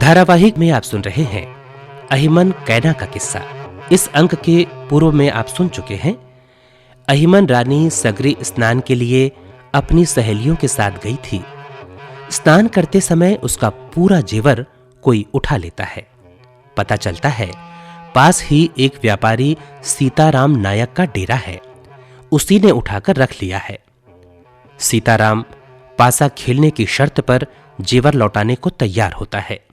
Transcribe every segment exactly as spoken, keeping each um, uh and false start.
धारावाहिक में आप सुन रहे हैं अहिमन कैना का किस्सा। इस अंक के पूर्व में आप सुन चुके हैं, अहिमन रानी सगरी स्नान के लिए अपनी सहेलियों के साथ गई थी। स्नान करते समय उसका पूरा जेवर कोई उठा लेता है। पता चलता है, पास ही एक व्यापारी सीताराम नायक का डेरा है, उसी ने उठाकर रख लिया है। सीताराम पासा खेलने की शर्त पर जेवर लौटाने को तैयार होता है।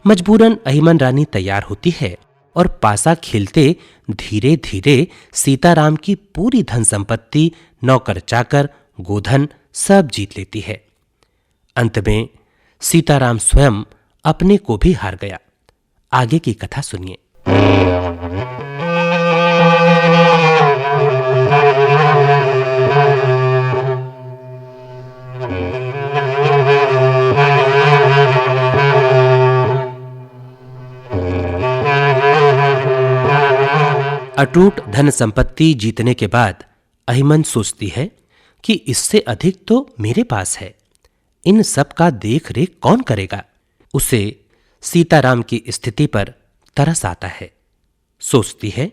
मजबूरन अहिमन रानी तैयार होती है और पासा खेलते धीरे धीरे सीताराम की पूरी धन संपत्ति, नौकर चाकर, गोधन सब जीत लेती है। अंत में सीताराम स्वयं अपने को भी हार गया। आगे की कथा सुनिए। अटूट धन संपत्ति जीतने के बाद अहिमन सोचती है कि इससे अधिक तो मेरे पास है, इन सब का देख रेख कौन करेगा? उसे सीताराम की स्थिति पर तरस आता है। सोचती है,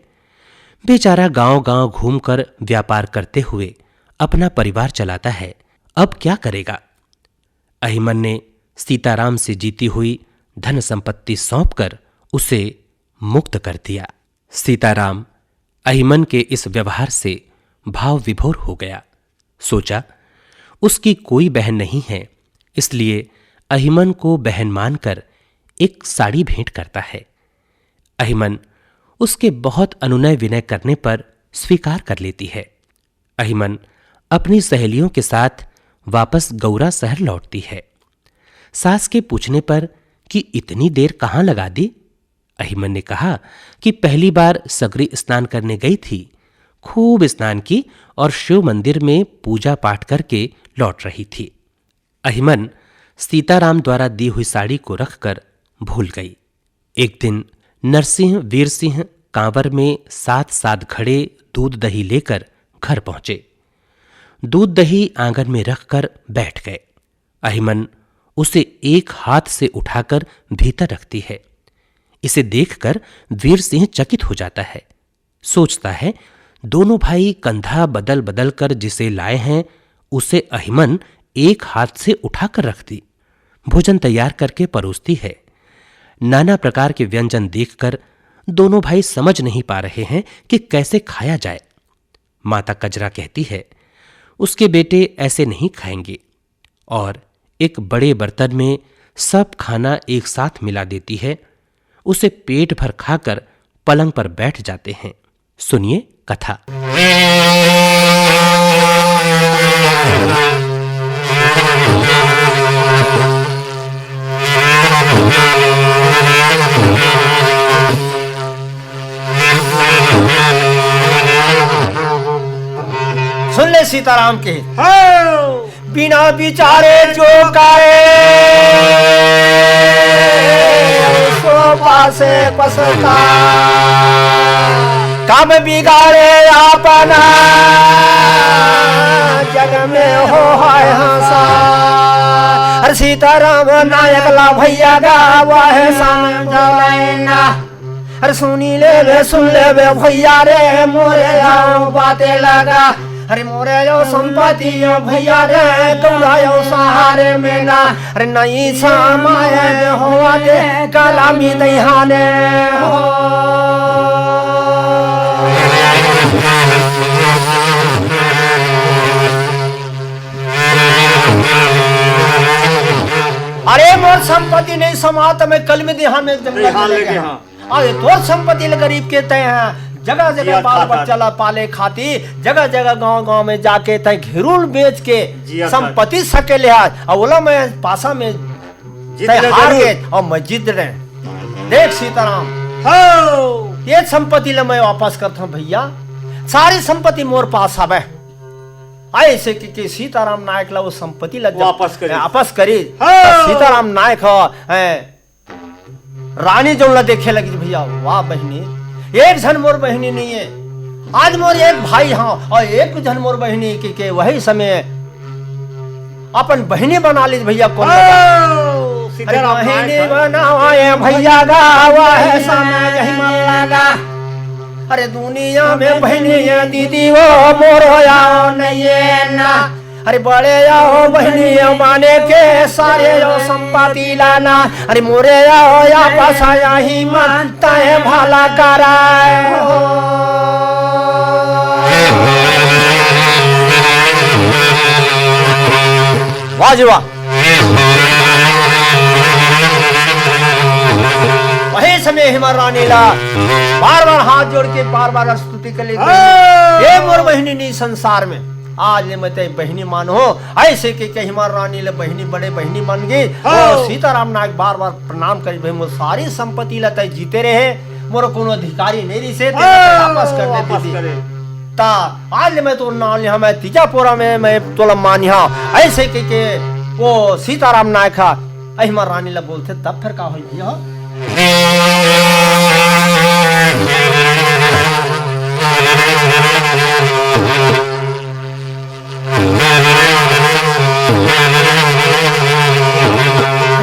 बेचारा गांव-गांव घूमकर व्यापार करते हुए अपना परिवार चलाता है, अब क्या करेगा? अहिमन ने सीताराम से जीती हुई धन संपत्ति सौंपकर उसे मुक्त कर दिया। सीताराम अहिमन के इस व्यवहार से भाव विभोर हो गया। सोचा, उसकी कोई बहन नहीं है, इसलिए अहिमन को बहन मानकर एक साड़ी भेंट करता है। अहिमन उसके बहुत अनुनय विनय करने पर स्वीकार कर लेती है। अहिमन अपनी सहेलियों के साथ वापस गौरा शहर लौटती है। सास के पूछने पर कि इतनी देर कहाँ लगा दी, अहिमन ने कहा कि पहली बार सगरी स्नान करने गई थी, खूब स्नान की और शिव मंदिर में पूजा पाठ करके लौट रही थी। अहिमन सीताराम द्वारा दी हुई साड़ी को रखकर भूल गई। एक दिन नरसिंह वीर सिंह कांवर में साथ साथ खड़े दूध दही लेकर घर पहुंचे। दूध दही आंगन में रखकर बैठ गए। अहिमन उसे एक हाथ से उठाकर भीतर रखती है। इसे देखकर वीर सिंह चकित हो जाता है। सोचता है, दोनों भाई कंधा बदल बदल कर जिसे लाए हैं, उसे अहिमन एक हाथ से उठाकर रखती। भोजन तैयार करके परोसती है। नाना प्रकार के व्यंजन देखकर दोनों भाई समझ नहीं पा रहे हैं कि कैसे खाया जाए। माता कजरा कहती है, उसके बेटे ऐसे नहीं खाएंगे। और एक बड़े बर्तन में सब खाना एक साथ मिला देती है। उसे पेट भर खाकर पलंग पर बैठ जाते हैं। सुनिए कथा। सुन ले सीताराम के। हाँ। बिना विचारे जो करे, सो पासे पछता। काम बिगाड़े अपना, जग में हो है हंसा। अरे सीताराम नायक ला भैया गावा है सन जलैना। अरे सुनी ले बे, सुन ले बे भैया रे, मोरे आओ बाते लगा। अरे मोरे यो संपत्ति यो भैया रे, तुम यो सहारे में ना। अरे नहीं समाये में होवा दे, कलामी दहियाने हो। अरे मोर संपत्ति नहीं समात में कलमी दहियाने जंगल में लेके, हाँ। अरे तोर संपत्ति ले गरीब के तय है, जगह जगह जिया बाल खाता। बच्चा ला पाले खाती, जगह जगह गांव गांव में जाके तय घेरुल बेच के जिया संपत्ति खाता। सके ले आज, और ओला मैं पासा में जीत तय ले हार जरूर। के और मैं जीत रहे। देख सीताराम, हो। ये संपत्ति ले मैं वापस करता हूँ भैया, सारी संपत्ति मोर पास हवे। ऐसे कि, कि सीताराम नायक ला वो संपत्ति ला जब वापस करी। वापस करी, हो। तो सीताराम नायक हो, हैं, रानी जौन ला देखे लगी भैया, वाह बहिनी, एक झन मोर बहिनी नहीं है, आज मोर एक भाई हाँ और एक झन मोर बहिनी के, के वही समय अपन बहिनी बना ली भैया। कौन लगा? अरे बहिनी बनावा ए भैया गा, वह समय यही मन लगा। अरे दुनिया में बहिनी ए दीदी वो मोरो आओ नहीं ए ना। अरे बड़े आओ बहिनी ए माने के सारे यो संपत्ति लाना। अरे मोरे आओ या पासा यही मन तय भला कराए हो। वाह जी वाह। वही समय हिमर रानी ला बार बार हाथ जोड़ के बार बार स्तुति कर लेते हैं। हाँ। ये मोर बहिनी नी संसार में आज ले मैं तय बहिनी मानो हो। ऐसे के, के हिमर रानी ले बहिनी बड़े बहिनी मान गई। हाँ। और सीताराम नायक बार बार प्रणाम करी, भाई मोर सारी संपत्ति ला तय जीते रहे, मोर कोनो अधिकारी नहीं रही से, तेला हाँ, वापस कर दे वापस दीदी। करे। ता आज ले मैं तोर नाम लिहा, मैं तीजा पोरा में मैं तोला मानिहा। ऐसे के, के वो सीताराम नायक हा अहिमा रानी ला बोलथे, तब फिर का होई भैया?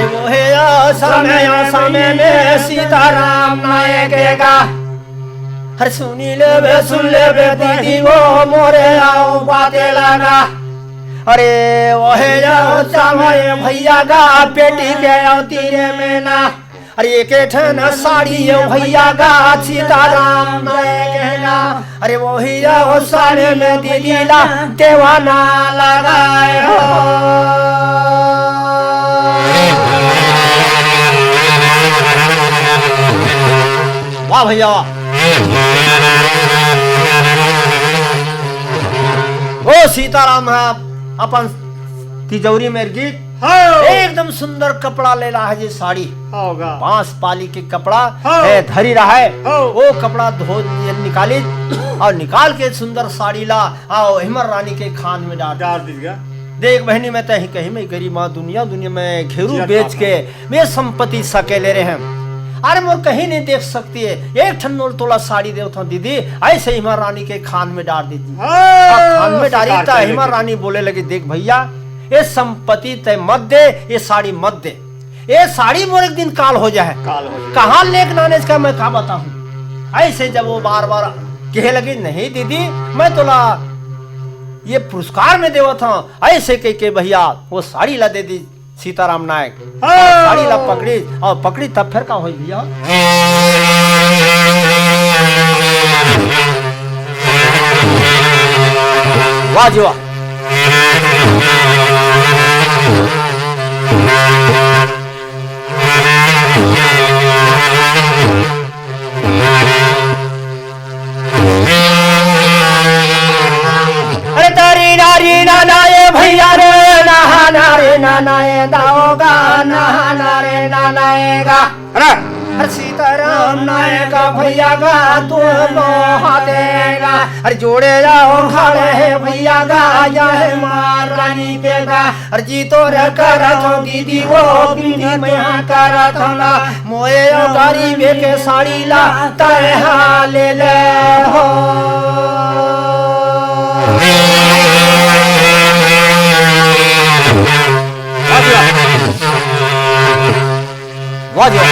वो हे या समय, या समय में सीताराम नायक का हर सुनी लेबे, सुन लेबे दीदी वो मोरे आओ बाते लगा। अरे ओहे जाओ समय भैया गा बेटी के अवतीरे में ना। अरे एक ठन साड़ी ये भैया गा सीताराम दे के ना। अरे वही जाओ साड़ी में दीदी ला देवाना लगाए हो। वाह भैया वाह। ओ सीताराम ह अपन तिजौरी में गिर हाँ। एकदम सुंदर कपड़ा ले रहा है जी, साड़ी। हाँ, होगा। बांस पाली के कपड़ा हाँ। है, धरी रहा है। हाँ। वो कपड़ा धो निकाली और निकाल के सुंदर साड़ी ला और हिमर रानी के खान में डाल डाल दीजिएगा। देख बहनी, मैं तही कहीं में गरीब माँ दुनिया, दुनिया में घेरू जिया बेच खाता। के मैं संपत्ति सकेले रहे हैं। अरे मोर कहीं नहीं देख सकती है, एक ठन नोल तोला साड़ी देवत हूँ दीदी, ऐसे हिमर रानी के खान में डाल दीदी। हाँ, और खान में डाली सरकार तो कहे हिमर लगी। रानी बोले लगी, देख भैया, ये संपत्ति तय मत दे, ये साड़ी मत दे, ये साड़ी मोर एक दिन काल हो जाए। काल हो जाए। कहाँ लेक नानेज का मैं का बताऊँ। ऐसे जब वो बार बार कहे लगी, नहीं दीदी, मैं तोला ये पुरस्कार में देवत हूँ, ऐसे कह के भैया वो साड़ी ला दे दी। सीताराम नायक हाँ। साड़ी ला पकड़ी और पकड़ी तब फिर का होई भैया? वाह जी वाह। अरे तारी नारी नाना ए भैया रे, नहाना रे नाना ए दाओगा, नहाना रे नाना ए गा। अरे अरे सीताराम नायक भैया गा, तू मोहा देगा। अरे जोड़े जाओ खड़े है भैया गा, यह मार रानी के गा। अरे जी तोर करत हो दीदी वो बिनती मैं करत हूँ ना, मोए ओ गरीबे के साड़ी ला तय हा ले ले हो। वाह जी वाह।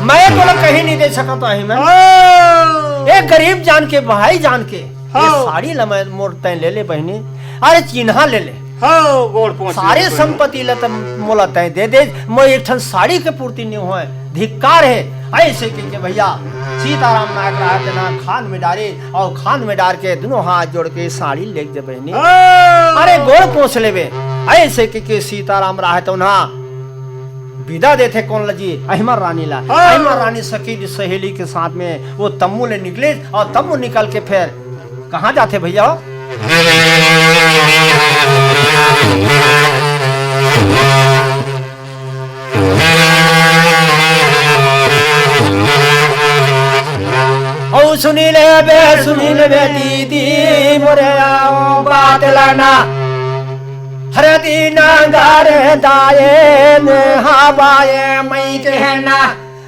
मैं तोला कहीं नहीं दे सकत आही मैं। हाँ। एक गरीब जान के, भाई जान के, ये हाँ। साड़ी ला मैं मोर तय ले ले बहिनी, अरे चिन्हा ले ले। हाँ, गोड़ पहुंच सारे गए। संपत्ति ला त मोला तय दे दे, मैं एक ठन साड़ी के पूर्ति नहीं होए, धिक्कार है। ऐसे के, के भैया सीताराम नायक रहा के ना खान में डारे और खान में डार के दोनों हाथ जोड़ के साड़ी ले जब बहिनी। हाँ। अरे गोड़ पोंछ लेबे। ऐसे के, के सीताराम राहत ना विदा देथे कोन ल जी, अहिमर रानी ला। हाँ। अहिमर रानी सखी सहेली के साथ में वो तम्बू ले निकले और तम्बू निकल के फिर कहाँ जाथे भैया? ओ सुनी ले बे, सुनी ले बे दीदी, मोरे आओ बात लाना। हर दिन गारे दाए ने हवाए मई कहना।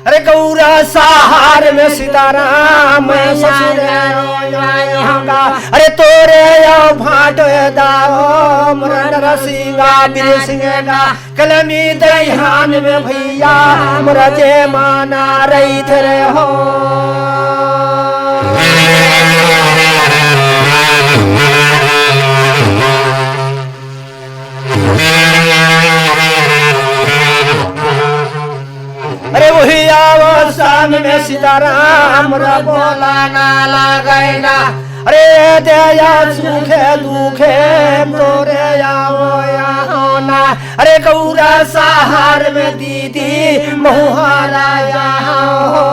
अरे गौरा सहार में सीताराम, मैं ससुर आयो आऊंगा। अरे तोरे यो भाटो दाओ, मोर नरसिंगा, बीर सिंह का कलमी दहियान में भैया, मोर जे माना रही थे रे हो। अरे वही आवाज सामने सीताराम रे बोला ना लगाए ना। अरे दया सुखे दुखे तोरे आओ यहाँ ना। अरे गौरा सहार में दीदी महुहारा यहाँ हो।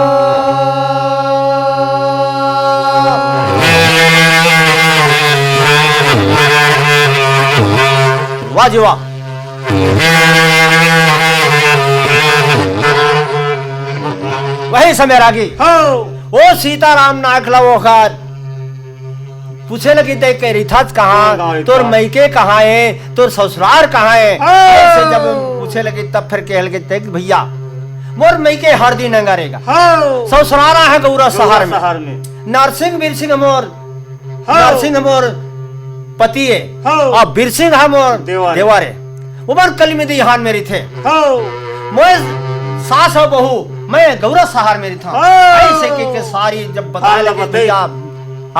वाह जी वाह। वही समय रागी। हाँ। ओ सीताराम नायक ला ओखर पूछे लगी, "तै के रिथस कहाँ? कहाँ गाँव तोर का? मइके कहाँ है? तोर ससुरार कहाँ है?" हाँ। ऐसे जब पूछे लगी, तब फिर कहे लगी, "देख भैया, मोर मइके हरदी नंगरेगा। हाँ। ससुरारा है गौरा गौरा सहार में। सहार में। नरसिंह बीर सिंह मोर, हाँ। नरसिंह मोर पति है। हाँ। और बीर सिंह है मोर देवर। देवर है। वो मोर कलमी दहियान में रहिथे। हाँ। मोर सास और बहू, मैं गौरा सहार में रहिथंव।" हाँ। ऐसे के, के सारी जब बता हाँ, लगे बताई। भैया,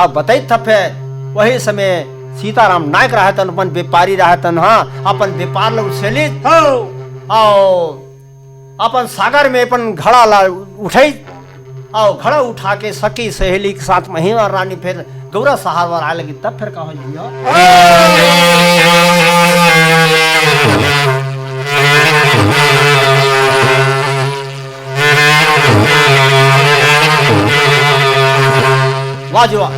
आप बताई तब है। वही समय सीताराम नायक रहतन, अपन व्यापारी रहतन, हाँ, अपन व्यापार लोग सेलित। हाँ। आओ, अपन सागर में अपन घड़ा ला उठाई, आओ, घड़ा उठा के सखी सहेली के साथ महिमा रानी फिर गौरा सहार बर आए लगी, तब फिर कहो भैया। वाह जी वाह।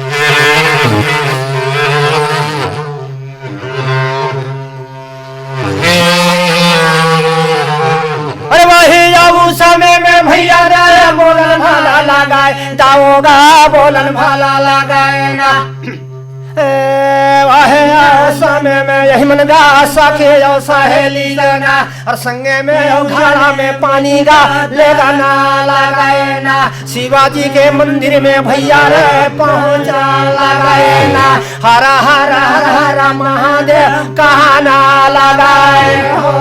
अरे वही जाऊ समय में भैया रे बोलन भाला लगाए, दाऊगा बोलन भाला लगाए ना। ए, वही जाऊ समय में यही मन गा सके यो सहेली जना। और संगे में यो घड़ा में पानी गा लेगा ना लगाए ना। शिवाजी के मंदिर में भैया रे पहुंचा लगाए ना। हरा हरा हरा हरा महादेव कहना लगाए हो।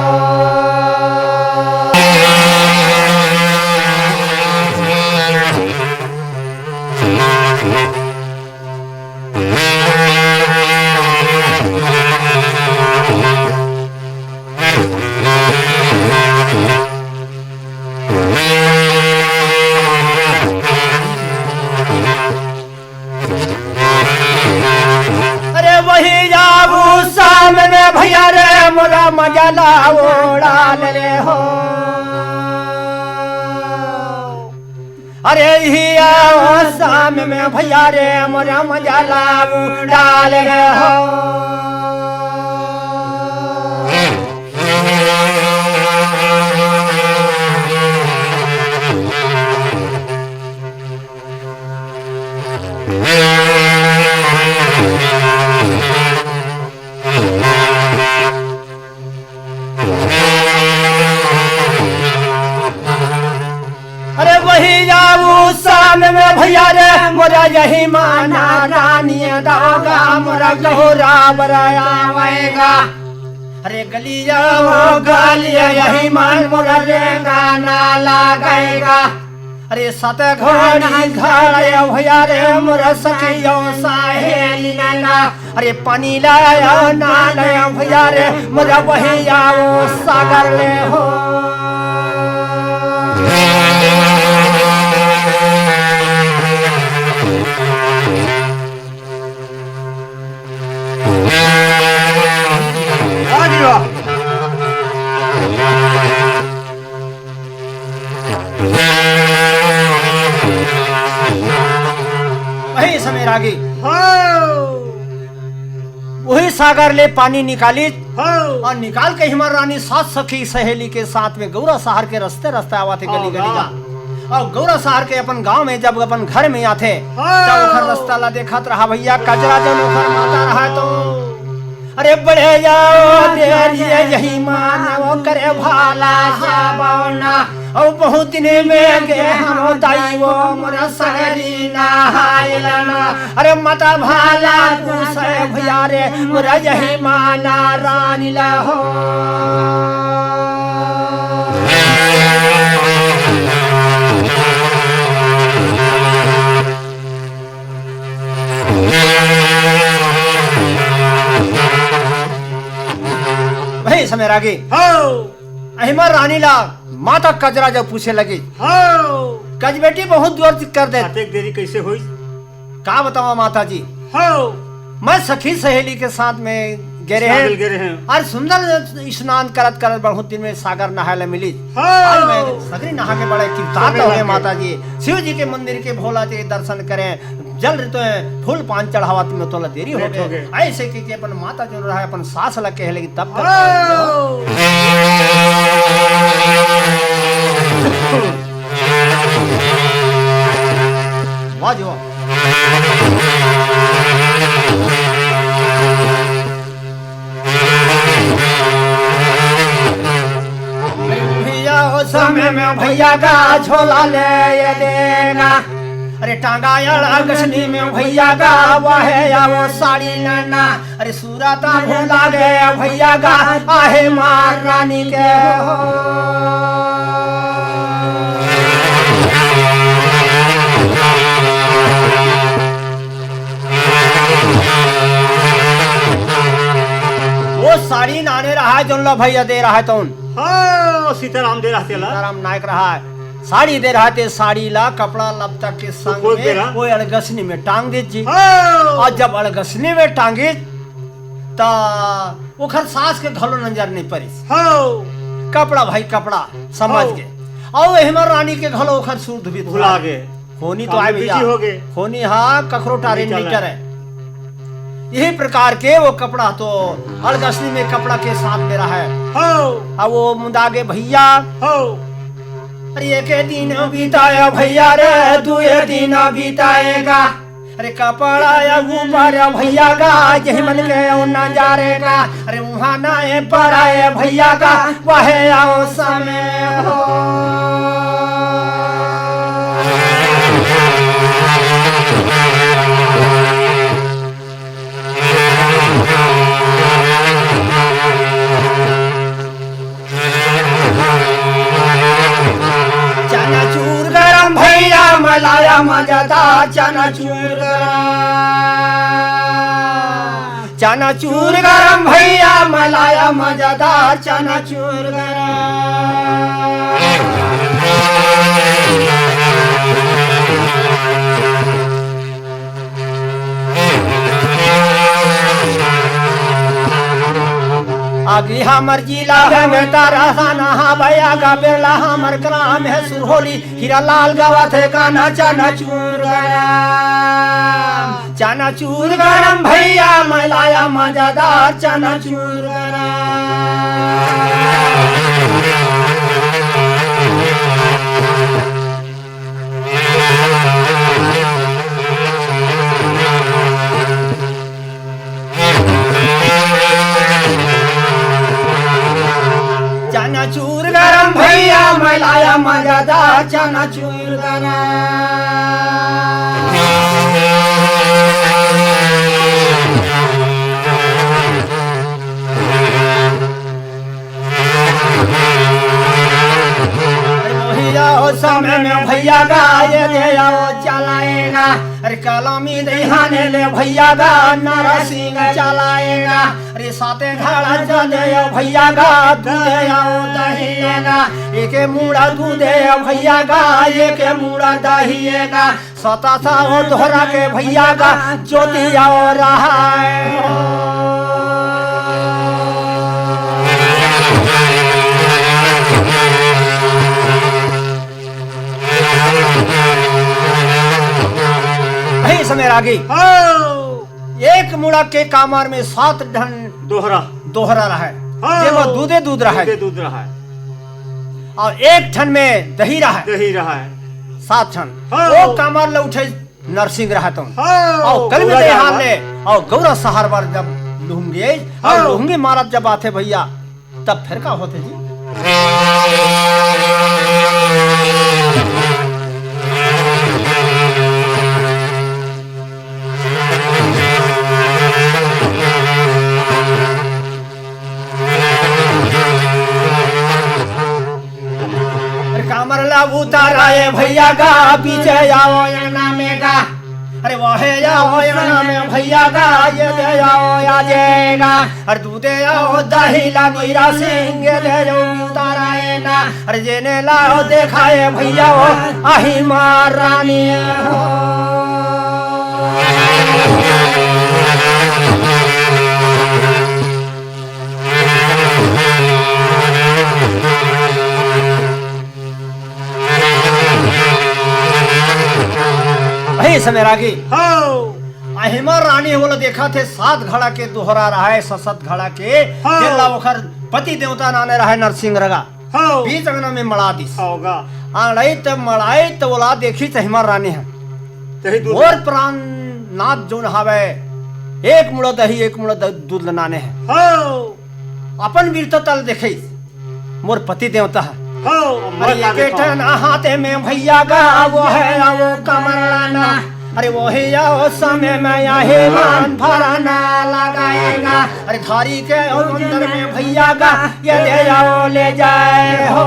अरे वही जाऊ सामने भैया रे मोरा मजा ला उड़ा ले हो। अरे ही आओ सामने भैया रे मोरा मजा ला उड़ा ले हो। अरे वही जाऊ सामने भैया रे मोरा यही माना रानी दाऊगा मोरा गौरा बराया आवेगा। अरे गलिया वो गलिया यही मान मोरा रेंगा ना लागेगा। अरे सत घड़ी घड़े भैया रे मोरा सखियो सहेली ना। अरे पानी लाया ना लाया भैया रे मोरा वही आओ सागर ले हो। वाह जी वाह। वही समय रागी। हाँ। वही सागर ले पानी निकाली। हाँ। और निकाल के हिमर रानी सात सखी सहेली के साथ में गौरा शहर के रस्ते रस्ते आवत हे गली गली का। और गौरा शहर के अपन गांव में जब अपन घर में आथे, हाँ। तब ओखर रस्ता ला देखत रहा भैया, कजरा जन ओखर माता रहा तो। अरे बढ़े जाओ तेरी यही मानव करे भाला सा बौना। अउ बहुत दिन में गे हंव दाई वो मोर सगरी नहाय लना। अरे मत भाला पूछे भैया रे मोर यही माना रानी ला हो। वही समय रागी। हो। अहिमा रानी ला माता कजरा जब पूछे लगी। हो। कज बेटी बहुत जोर कर दे। अतेक देरी कैसे होई? का बतावा माता जी? हो। मैं सखी सहेली के साथ में गे रहे हैं। सागर गे रहे हैं। और सुंदर स्नान करत करत बहुत दिन में सागर नहाय ला मिली। हो। आज मैं सगरी नहा के बड़े कृतार्थ समय हो गए लग गए। माता जी। शिव जी के मंदिर के भोला जी के दर्शन करें, जल ऋतु है, फूल पान चढ़ावत में तोला देरी हो लेट हो गए। गए। ऐसे के, के अपन माता जो रहा है, अपन सास ला कहे लगी तब तक हो। वाह जी वाह। भैया हो समय में भैया का झोला ले ये देना। अरे टांगा याला गसनी में भैया का वहे या वो साड़ी लेना। अरे सूरत भुला गे भैया का आहे मार रानी के हो। वो साड़ी नाने रहा है, जोन ला भैया दे रहा है तौन। हाँ, सीताराम दे रहा तेला। सीताराम नायक रहा है। साड़ी दे रहा ते, साड़ी ला कपड़ा लत्ता के संग वो में बेरा। वो अड़गसनी में टांग दे जी। हाँ। और जब अड़गसनी में टांगी, ता ओखर सास के घलो नजर नहीं परिस। हाँ। कपड़ा भाई कपड़ा समझ हाँ। के। और हेमर रानी के घलो ओखर सूरत भी भुला गे। होनी तो हम आए बिजी भैया। हो गए। होनी हा कखरो टारे नहीं नहीं चला। टरे। यही प्रकार के वो कपड़ा तो अलगसनी में कपड़ा के साथ में रहा है। हो। अब वो मुंदागे भैया। हो। अरे एक दिन बिताया भैया रे, दुए दिन बिताएगा। अरे कपड़ा या ऊपर भैया का, यही मन के ना जा रे का। अरे वहाँ ना ए पड़ा ए भैया का, वह आओ समय हो। चनाचूर गरम भैया, मलाया मजेदार चनाचूर गरम। चनाचूर गरम भैया, मलाया मजेदार चनाचूर गरम। आगी हमर जिला है में तारा साना, हाँ भैया का बेला हमर ग्राम है सुरहोली, हीरा लाल गावत है गाना चनाचूर गरम। चनाचूर गरम भैया, मलाया मजेदार चनाचूर गरम। चनाचूर गरम भैया, मलाया मजेदार चनाचूर गरम। अरे मोहिया हो समय में भैया का ये दे आओ चलाएगा। अरे कलामी दहियाने ले भैया का नरसिंह चलाएगा। अरे साते घड़ा चले भैया का दूध आओ दहिएगा। एक मुड़ा दूध भैया का, एक मुड़ा दहिएगा। सतासा हो दोहरा के भैया का ज्योति आओ रहा है। वही समय रागी। हाँ। एक मुड़ा के कामर में सात ढन दोहरा। दोहरा रहा है। हाँ। जेमा दूधे दूध रहा है। दूधे दूध रहा है। और एक ठन में दही रहा है। दही रहा है। सात ठन। हाँ। वो कामर ले उठे नरसिंह रहत हूँ। हाँ, और कल में गौरा दे हार जावा। ले, और गौरा सहार बार जब लुहंगे, और हाँ। लुहंगे मारत जब आथे भैया, तब फिर का होथे जी? भैया गा पीछे आओ अंगना में गा। अरे वहे आओ अंगना में भैया गा, ये दे आओ या देगा। अरे दूधे आओ दही ला नीरा सिंह, ये दे जाओ उतारा ए ना। अरे जेने लाओ देखाए भैया हो, आही माँ रानी हो। वही समय रागी। हाँ। अहिमा रानी ओला देखा थे, सात घड़ा के दोहरा रहा है, ससत घड़ा के। हाँ। तेला ओखर पति देवता नाने रहा है नरसिंह रगा। हाँ। बीच अंगना में मड़ा दिस। होगा। आड़ई त मड़ाई त ओला देखी त अहिमा रानी है। तही दूध। मोर प्राण नाथ जोन हावय, एक मुड़ा दही, एक मुड़ा द-, दूध ल नाने है। हाँ। अपन वीरता तल देखे, मोर पति देवता है। हो, अरे मत ये आवे बेटा कौन। ना हाथे में भैया का वो है, वो कमर लाना। अरे वो है या उस समय में या हे मान फराना लगाएगा। अरे थारी के और अंदर में भैया का ये दे जाओ, ले जाए हो।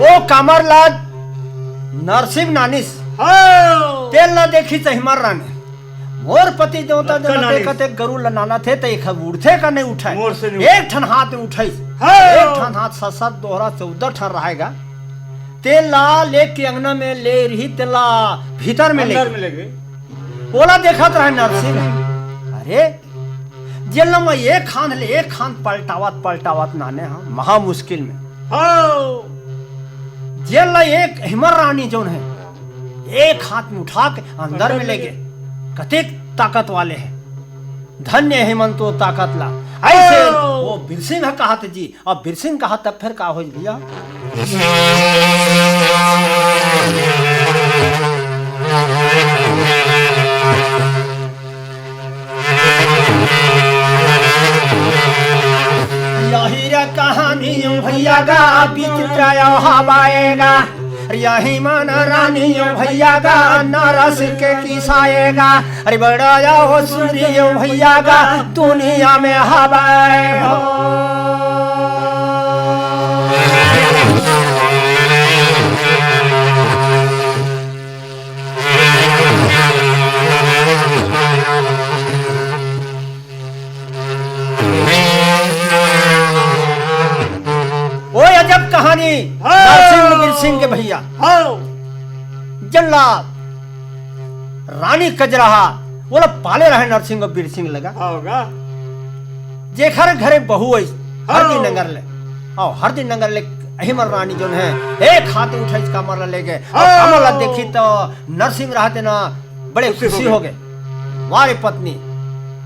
ओ कामर ला नरसिंह नानिस। हाँ। तेल ला देखी त अहिमर रानी। मोर पति देवता लक्का जब नानिस। देखत एक गरु ला नाना थे, त एक उठथे का नहीं उठय? मोर से नहीं एक ठन हाथ में उठाइस। हाँ। एक ठन हाथ सात सात दोहरा चौदह ठन रहेगा। तेला लेके अंगना में ले रही, तेला भीतर में ले अंदर में ले गए। ओला देखत रहे नरसिंह। अरे, जेला मैं एक हाथ ले एक हाथ पलटावत, पलटावत नाने हा, महा मुश्किल में। हाँ। जेला एक हिमर रानी जोन है, एक हाथ में उठा के अंदर में ले गए। कतेक ताकत वाले हैं। धन्य हे मन तो ताकत ला। ऐसे ओ! वो बिरसिंह कहात जी, अब बिरसिंह कहात तब फिर का होई भैया? यही रे कहानी भैया का बीच हवाएगा। अरे यही मन रानी भैया का नरस के किसाएगा। अरे बड़ा जाओ सुनियो भैया का दुनिया में हवाए हो। ओए अजब कहानी। हाँ। नरसिंह बीर सिंह के भैया। हाँ। जल्लाद रानी कजराहा, वो लोग पाले रहे नरसिंह और बीर सिंह लगा। हाँ, होगा। जेखर घरे बहू आई, हर दिन हाँ। नंगर ले। और हर दिन नंगर ले अहिमर रानी जोन है, एक हाथ उठाई कामर ला ले गए। और हाँ। कामर ला देखी तो नरसिंह रहते ना, बड़े खुशी खुशी हो हो गए। गए। वाह रे पत्नी,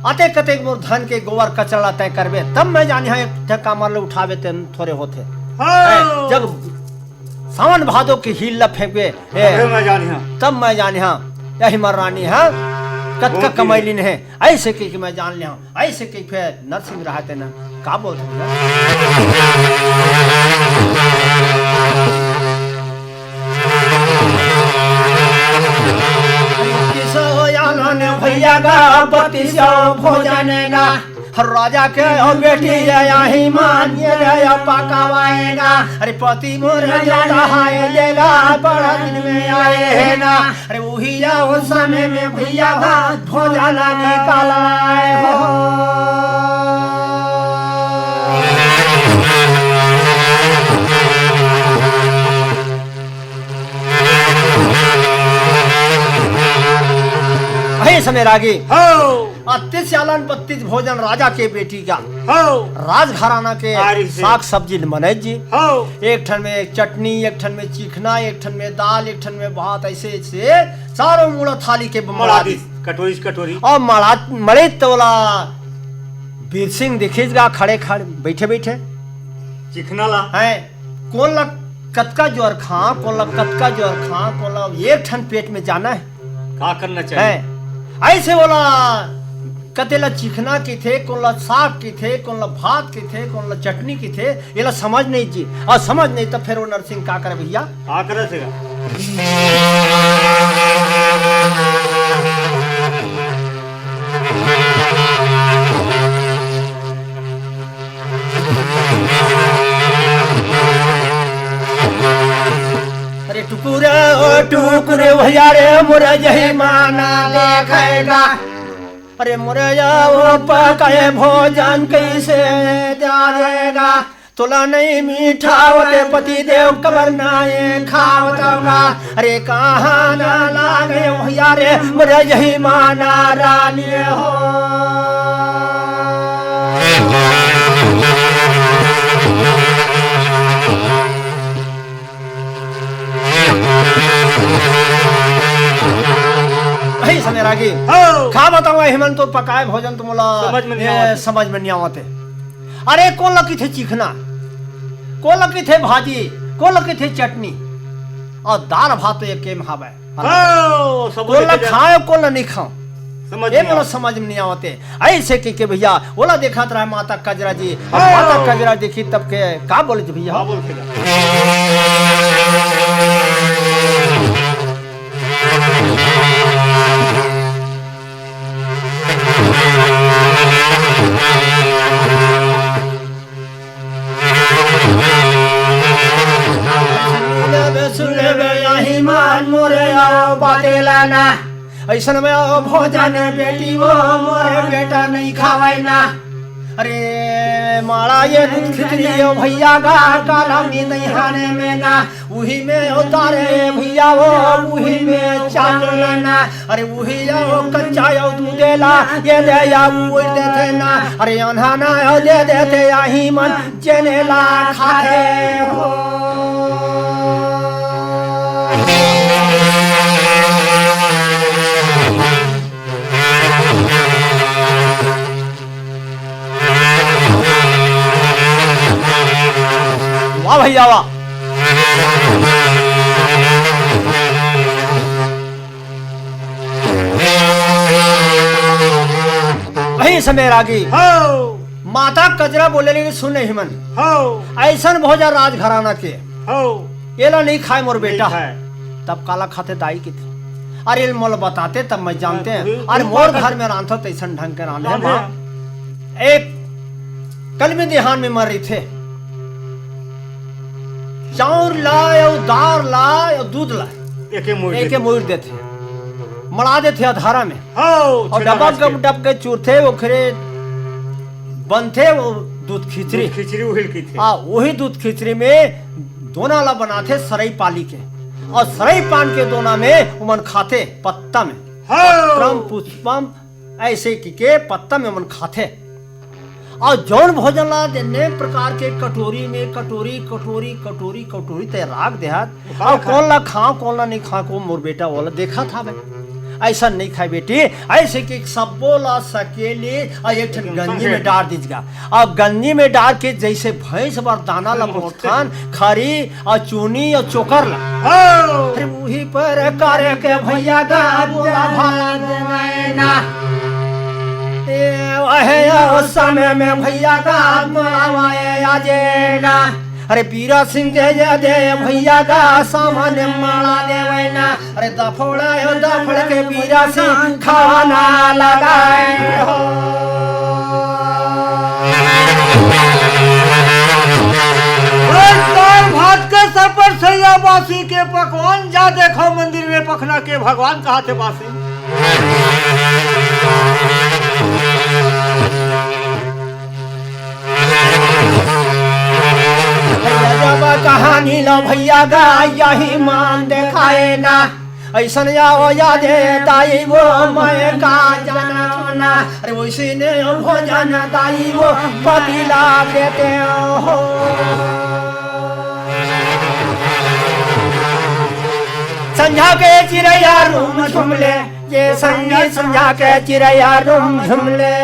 अतेक कतेक मोर धन के गोबर कचरा ला तय करबे, तब मैं जानिहा एक ठे कामर ले उठावे ते थोरे होथे। हाँ। हैं, जब सावन भादो के हील ला फेंकबे, ए, तबे मैं जानिहा। तब मैं जानिहा, यही मर रानी हा, कतका बहुत ही कमैलिन है, ऐसे कहिके मैं जान लिहा। ऐसे कहिके फिर नरसिंह रहते ना, का बोलते हैं? किसो यालन भैया का पति सो भोजन ना, राजा के ओ बेटी ये यही मान ये रे पकावाएगा। अरे पति मोर जाता है लेगा, बड़ा दिन में आए है ना। अरे वही आओ समय में भैया भात भोजन निकाल आए हो। हे समय रागी। हो। अतिथि आलन पतिथि भोजन राजा के बेटी का। हो। राजघराना के आरी से। साग सब्जी ल मनई जी। हो। एक ठन में चटनी, एक ठन में चिखना, एक ठन में दाल, एक ठन में भात, ऐसे, ऐसे चारों मुड़ा थाली के मड़ा मड़ा दी। दी, कटोरी से कटोरी। और मड़ा, मड़े तोला बीर सिंह दिखिस गा खड़े खड़े, बैठे बैठे। चिखना ला। हैं, कोन ला कतका जोर खा, कोन ला कतका जोर खा, कोन ला एक ठन पेट में जाना है। का करना चाहिए? हैं, ऐसे बोला कते ला चिखना किथे, कोन ला साग किथे, कोन ला भात किथे, कोन ला चटनी किथे, एला समझ नहीं जी। अउ समझ नहीं त फेर वो नरसिंह का करे भइया? का करे से? अरे टुकुर ओ टुकुर भइया रे, मोर जहिमाना देखेगा। अरे मोर या वो पकाए भोजन कइसे जाएगा? तोला नहीं मीठा होते पति देव कबर नाए खावत होगा। अरे कहाँ ना लागे भइया रे, मोर जहिमाना रानी हो। वही समय रागी। हो। का बताऊं, हिमन तो पकाए भोजन तो मोला समझ में नहीं ए, आवत। समझ में नहीं आवत हे। अरे, कोन ला किथे चिखना, कोन ला किथे भाजी, कोन ला किथे चटनी, अउ दाल भात तो एके में हावय। हो, सब कोन ला लेके जा। खाए, कोन ला नहीं खाओ, समझ ये नहीं मोला आवत। समझ में नहीं आवत हे। ऐसे के, के भइया, ओला देखत रहे माता कजरा जी। अब हाँ। माता कजरा देखी तब के का बोले जी भइया? का बोलथे? सुन लेबे, सुन लेबे, यही मान मोरे आओ बाते लाना। ऐसन में ओ भोजन बेटी वो मोर बेटा नहीं खावय ना। अरे माड़ा ये दूध खिचड़ी ओ भइया गा काला में नहीं हाने में ना। उही में ओ तारे भइया वो उही में चावल ना। अरे उही ओ कच्चा ओ दूधे ला ये दे या उड़ देथे ना। अरे अनहा ना ओ दे देथे आही मन जेने ला खाथे हो। वाह भइया वाह। वही समय रागी। हो। माता कजरा बोले ले सुन नहीं मन। हो। ऐसन भोजन राजघराना के। हो। एला नहीं खाए मोर बेटा। नहीं खाए। तब काला खाते दाई किथे। अरे मोला बताते तब मैं जानते। हाँ, हैं। अरे मोर घर में रांधो तैसन ढंग के रांधे रांधे। माँ। एक कलमी देहान में मर रही थे। चाउर लाए अउ दार लाए अउ दूध लाए। एके मुइर एके देथे। मुइर देथे। मड़ा देथे अधारा में। हो, अउ छिड़ा डबक मार के। डबक के चूरथे, ओखरे बनथे वो दूध खिचड़ी। दूध खिचड़ी उहिल की थे। हाँ, वही दूध खिचड़ी में दोना ला बनाथे सरई पाली के। अउ सरई पान के दोना में उमन खाथे पत्ता में। हो। पत्रम पुष्पम ऐसे की के पत्ता में उमन खाथे। अउ जौन भोजन ला देने प्रकार के कटोरी में, कटोरी, कटोरी, कटोरी, कटोरी ते राख देहत। अउ कोन ला खाओ, कोन ला नहीं खाओ, को मोर बेटा ओला देखत हावे। ऐसा नहीं खाए बेटी, ऐसे कि सब्बो ला सकेली अउ एक ठन गंजी में डार दीजगा। अउ गंजी में डार के जैसे भैंस बर दाना ला मोड़थन, खरी अउ चूनी अउ चोकर ला। हो। अरे उही पर करे के भैया का बुरा भला देना। ए, वहे ओ समय में भैया का बुलावाए आ जेना। अरे बीरा सिंह के ये दे भैया का सामान माला देवे ना। अरे दफोड़ा ओ दफड़ के बीरा सिंह खाना लगाए हो। अरे दाल भात के सफर सैया बासी के पकवान जा देखो मंदिर में पखना के भगवान कहा थे बासी। जब कहानी ला भैया गा यही मान देखाए ना। ऐसन या हो या दे ताई वो मैं का जाना ना। अरे वैसे ने भोजन ताई वो पतीला देते हो। संझा के चिरैया रूम झुमले, ये संगी संझा के चिरैया रूम झुमले।